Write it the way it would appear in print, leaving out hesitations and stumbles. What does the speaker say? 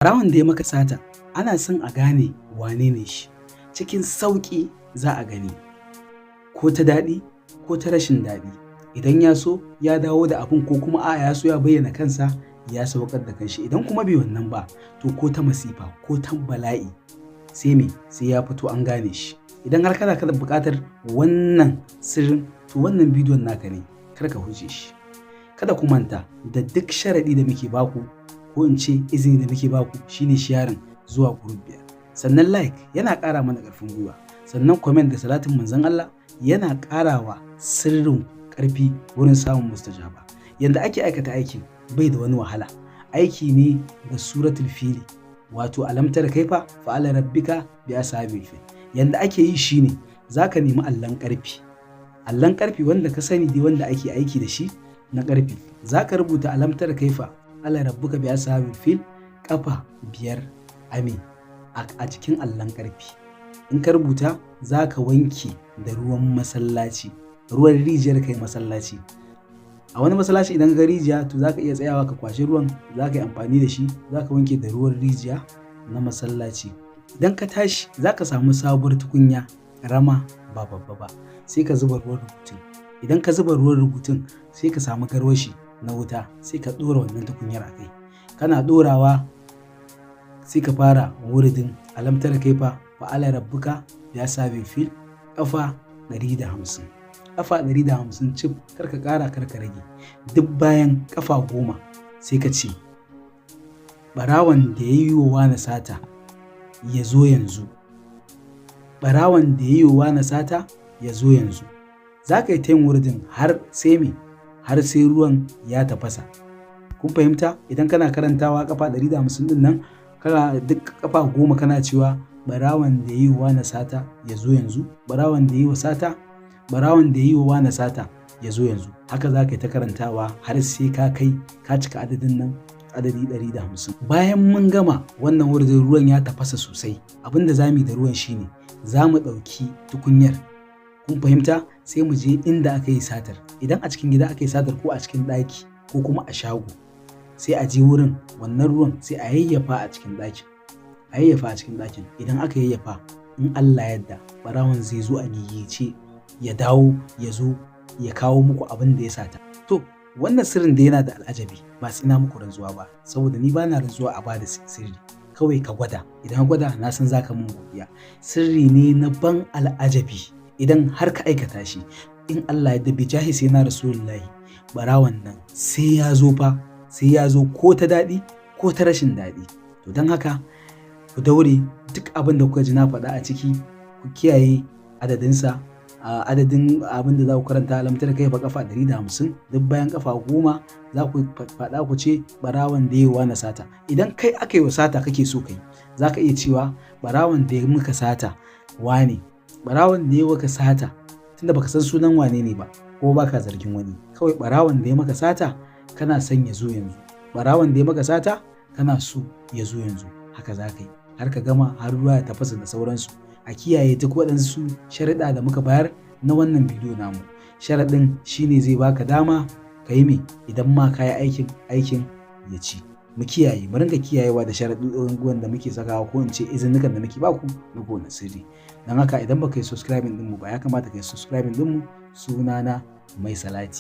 Ɓarawon da ya maka sata, ana son a gane wane ne shi. Cikin sauƙi za a gani, ko ta daɗi ko ta rashin daɗi. Idan ya so ya dawo da abun, ko kuma a'a, ya so ya bayyana kansa, ya sauƙar da kanshi. Idan kuma bai wannan ba, to ko ta masifa ko ta bala'i, sai me? Sai ya fito an gane shi. Idan har kana kada buƙatar wannan sirrin, to wannan bidiyon naka ne, kar ka huce shi. Kada ku manta da duk sharaɗi da muke baku, ko in ce izini da muke baku, shine sharing zuwa group 5. Sannan like yana ƙara mana ƙarfin gwiwa. Sannan comment da salatin Manzon Allah yana ƙarawa sirrin ƙarfi wurin samun mustajaba. Yanda ake aikata aikin bai da wani wahala. Aiki ne da Suratul Fili, wato alamtar kaifa fa'ala rabbika bi ashabil fil. Yanda ake yi shine zaka nemi allon ƙarfi. Allon ƙarfi wanda ka sani dai, wanda ake aiki da shi na ƙarfi. Zaka rubuta alamtar kaifa ala rabbuka bi ashabil fil kafa 5 amin a cikin allon ƙarfi. In ka rubuta, za ka wanke da ruwan masallaci, ruwan rijiyar kai masallaci. A wani masallaci idan ka rijiya, to za ka iya tsayawa ka kwashi ruwan, za ka yi amfani da shi, za ka wanke da ruwan rijiya na masallaci. Idan ka tashi, za ka samu sabuwar tukunya ƙarama, ba babba ba, sai ka zuba ruwan rubutun. Idan ka zuba ruwan rubutun, sai ka samu garwashi na wuta, sai ka ɗora wannan tukunyar a kai. Kana ɗorawa, sai ka fara wuridin alamtar kaifa fa'ala rabbuka bi ashabil fil kafa 150. Kafa 150 cif, kar ka ƙara, kar ka rage. Duk bayan kafa 10, sai ka ce, "Ɓarawon da ya yi wa wane sata ya zo yanzu. Ɓarawon da ya yi wa wane sata ya zo yanzu." Za ka yi ta yin wuridin har sai me? Har sai ruwan ya tafasa. Kun fahimta? Idan kana karantawa kafa 150 din nan, kana duk kafa 10 kana cewa, "Barawon da yi wa na sata ya zo yanzu, barawon da yi wa sata, barawon da yi wa na sata ya zo yanzu." Haka za ka yi ta karantawa har sai ka kai ka cika adadin nan, adadi 150. Bayan mun gama wannan wurin, ruwan ya tafasa sosai. Abin da za mu yi da ruwan shine za mu ɗauki tukunyar, kun fahimta, sai mu je inda aka yi satar. Idan a cikin gida aka yi satar, ko a cikin ɗaki, ko kuma a shago, sai a je wurin, wannan ruwan sai a yayyafa a cikin ɗakin, a yayyafa a cikin ɗakin. Idan aka yayyafa, in Allah yadda, ɓarawon zai zo a gigice, ya dawo, ya zo ya kawo muku abin da ya sata. To, wannan sirrin da yana da al'ajabi. Ba sai na muku rantsuwa ba, saboda ni ba na rantsuwa a bada sirri. Kawai ka gwada. Idan ka gwada, na san zaka mun godiya. Sirri ne na ban al'ajabi. Idan har ka aikata shi, in Allah ya bi jahi sai na Rasulullahi, barawon nan sai ya zo fa, sai ya zo, ko ta daɗi ko ta rashin daɗi. To, don haka ku daure, duk abin da kuka ji na faɗa a ciki, ku kiyaye adadinsa, adadin abin da za ku karanta alamtar kai fa kafa 150. Duk bayan kafa 10 za ku faɗa ku ce, "Barawon da ya yi na sata." Idan kai aka yi wa sata kake so kai, za ka iya cewa, "Barawon da ya muka sata wane, barawon da ya maka sata." Tunda baka san sunan wane ne ba, ko baka zargin wani, kawai barawon da ya maka sata kana son ya zo yanzu, barawon da ya maka sata kana so ya zo yanzu. Haka za ka yi har ka gama, har ruwa ya tafasa da sauransu. A kiyaye duk waɗansu sharaɗa da muka bayar na wannan bidiyo namu. Sharaɗin shine zai baka dama ka yi me? Idan ma ka yi aikin, aikin ya ci. Mu kiyaye, mu ringa kiyayewa da sharaɗin da muke sakawa, ko in ce izinukan da muke baku na kowane sirri. Don haka idan baka yi subscribing ɗinmu ba, ya kamata ka yi subscribing ɗinmu. Sunana Mai Salati.